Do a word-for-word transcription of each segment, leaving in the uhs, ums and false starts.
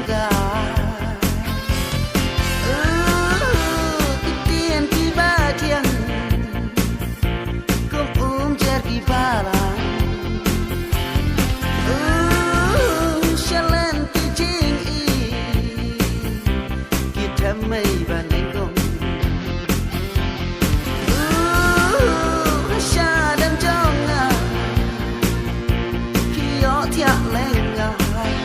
Ka. Uh, ki ktien kiba thiang kum um jer ki balang. Uh, shalem ki jingïeit ki thymmei ba nyngkong. Uh, sha dem jong nga ki ïohthiah lyngngai.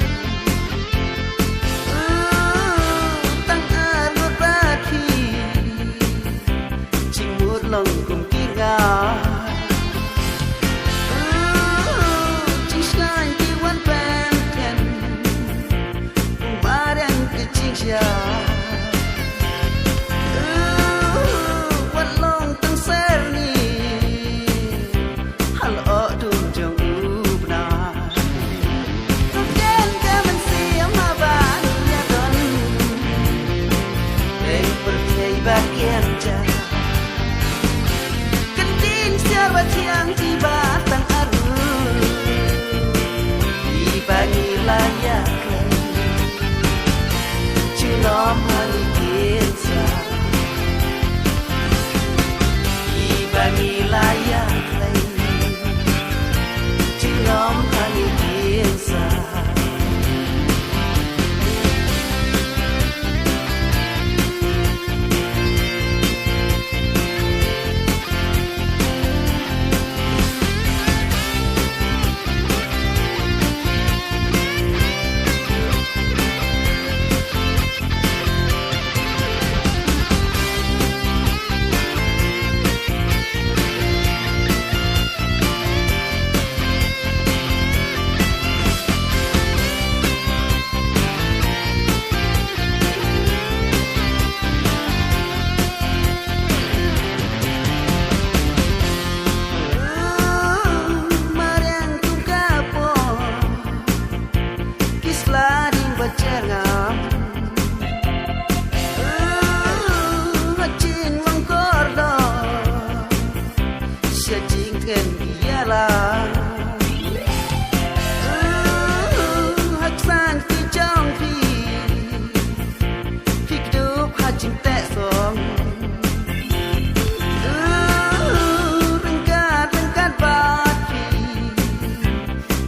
Uh, tang arngut ba ki jingmut long kum ki nga. Uh, jingshngaiñ ki wan pyntheng kum areng ki jingshai. Uh, wat long tang ser ni hal o dum jong u bnai. Ka ktien ka mynsiem haba ngi ïadon, pyrthei ba kian ja. Ka ktien ksiar ba thiang kiba tang arngut, kiba ngi la ïa kren junom ha ngi ktien sa. Kiba ngi la ïa kren junom ha ngi ktien sa. Mariang kum ka por ki sla ding ba jer ngam. Uh, ha jingmong kordor sha jingtngen ki ïalang. Uh, ha ksan ki jong phi, phi kdup ha jingteh song. Uh, ryngkat ryngkat bad phi,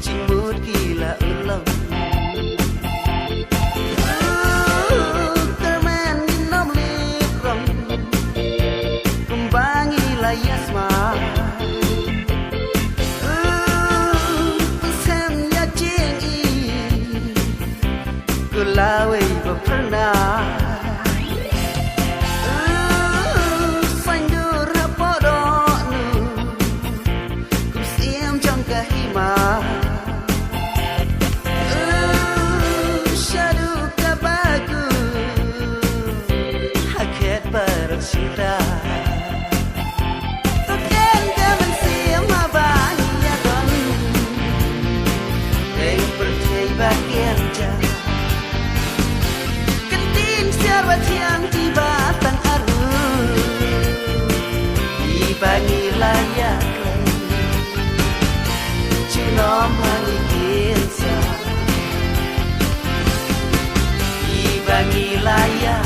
jingmut ki la u long. Uh, kyrmen ngin ym lip rong, kumba ngi la ïa sma. Uh, pynshem ïa jingïeit ko lawei ba phyrnai. Uh, saiñdur hapoh dohnud kum syiem jong ka hima. Uh, shaduh kaba kut ha khet baroh shisha. Ka ktien ka mynsiem haba ngi ïadon, pyrthei ba kian ja. Ka ktien ksiar ba thiang kiba tang arngut, kiba ngi la ïa kren junom ha ngi ktien sa. Kiba ngi la ïa